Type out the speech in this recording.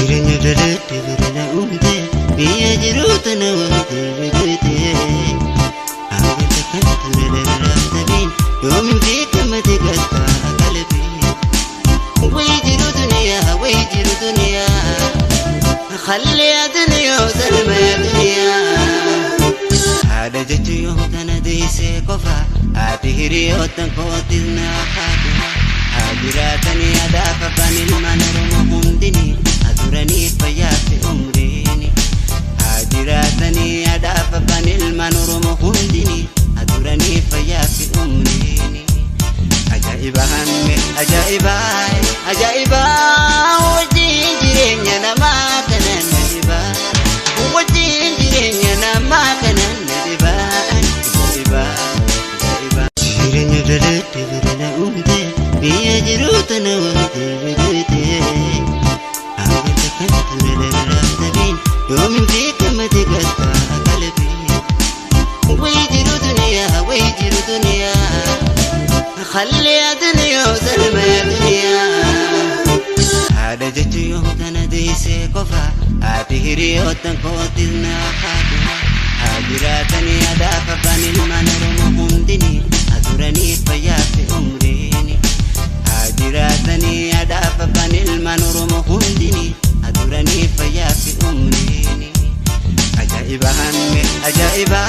Jireenya dadhabde bira na uumte, biyya jiru tana waamte beekte. Hanga kan ture dararaa yoomin beekamate galtaa qalbii. Wayi jiru duniyaa, wayi jiru duniyaa. خلي يا دنيا وسلمى يا دنيا. Haadha jechuun yoom tana deessee qofa, haati hiriyoottan kootis naa haadha. Haa jiraatanii adaaf abbaan ilmaan Oromoo hundini, haa turanii fayyaa fi umriini. Haa jiraatanii adaaf abbaan ilmaan Oromoo hundini, haa turanii fayyaa fi umriini. Ajaa'iba hamme, ajaa'iba, ajaa'iba, wajjin jireenya namaa kanan na dhiba. Wajjin jireenya namaa kanan na dhiba. Ajaa'iba, ajaa'iba. Jireenya dadhabde bira na uumte, biyya jiru tana waamte beekte. Hanga kan ture dararaa tabiin yoomin beekamate galtaa qalbii. Wayi jiru duniyaa, wayi jiru duniyaa. خلي يا دنيا وسلمى يا دنيا. Haadha jechuun yoom tana deessee qofa, haati hiriyoottan kootis naa haadha. Haa jiraatanii adaaf abbaan ilmaan Oromoo hundini, haa turanii fayyaa fi umriini. Haa jiraatanii adaaf abbaan ilmaan Oromoo hundini, haa turanii fayyaa fi umriini. Ajaa'iba hamme, ajaa'iba,